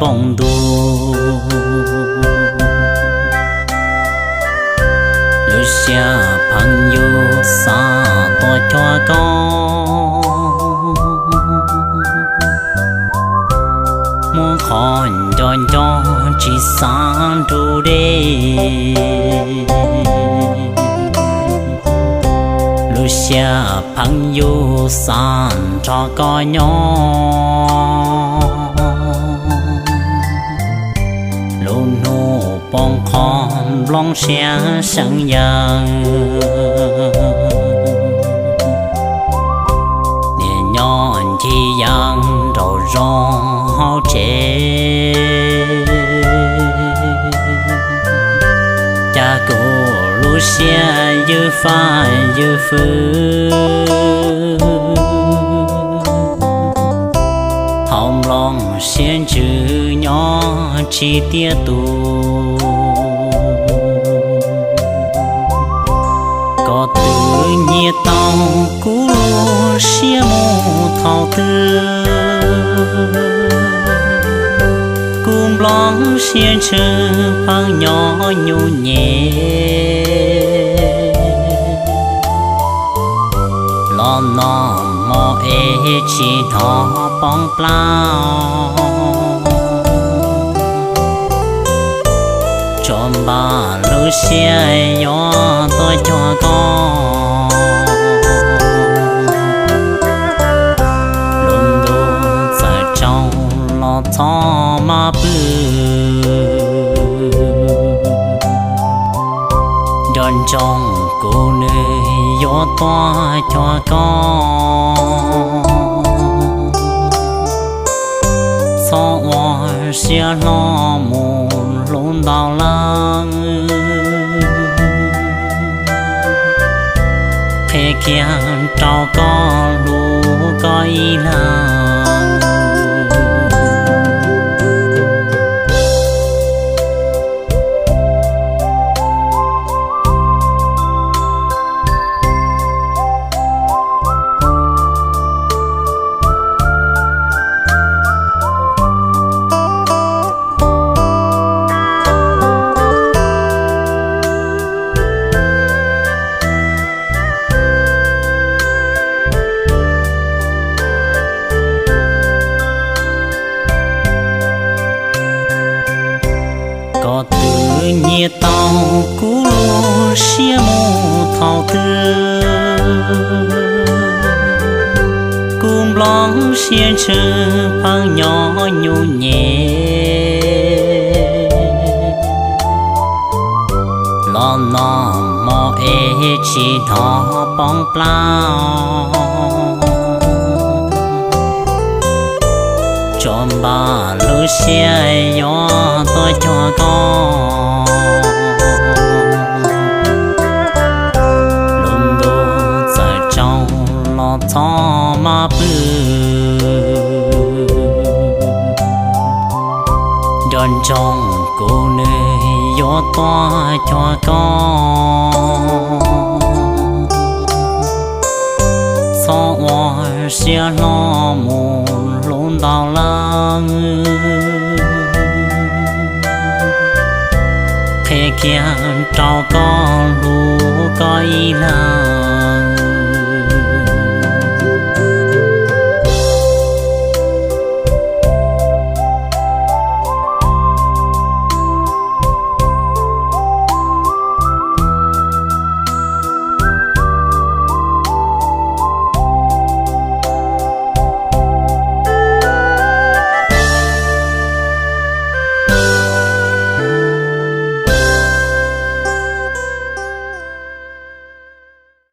poob ntuj. Lub siab pheej yug xav tuaj cuag koj, muaj qhov nco nco tsis xav nrug dej. Lub siab pheej yug xav nrog koj nyob, lub hnub poob qho nplooj siab seev yawg. Niaj nyob ncig yees nraum zoov hauv tsev, cas kuv lub siab ywj faj ywj fwj. Thaum nplooj siab ntsws nyob tsis tiaj tus, koj twb nyiam tau kuv lub siab mus thaum twg. Kuv nplooj siab ntsws pheej nyob nyuj nyem, los noj mov es tsis hnov poob plab. Tsuas npaj lub siab yuav tuaj cuag koj, lub ntuj txawm tsaus los txhob maj pw. Nco ntsoov kuv nws yuav tuaj cuag koj, txhob ua siab hlo mus hlub ntau leej. Qhia kiag rau koj hlub koj ib leeg. Koj twb nyiam tau kuv lub siab mus thaum twg. Kuv nplooj siab ntsws pheej nyob nyuj nyem, los noj mov es tsis hnov poob plab. Tsuas npaj lub siab yuav tuaj cuag koj, lub ntuj txawm tsaus los txhob maj pw. Nco ntsoov kuv nws yuav tuaj cuag koj, txhob ua siab hlo mus hlub ntau leej. Qhia kiag rau koj hlub koj ib leeg.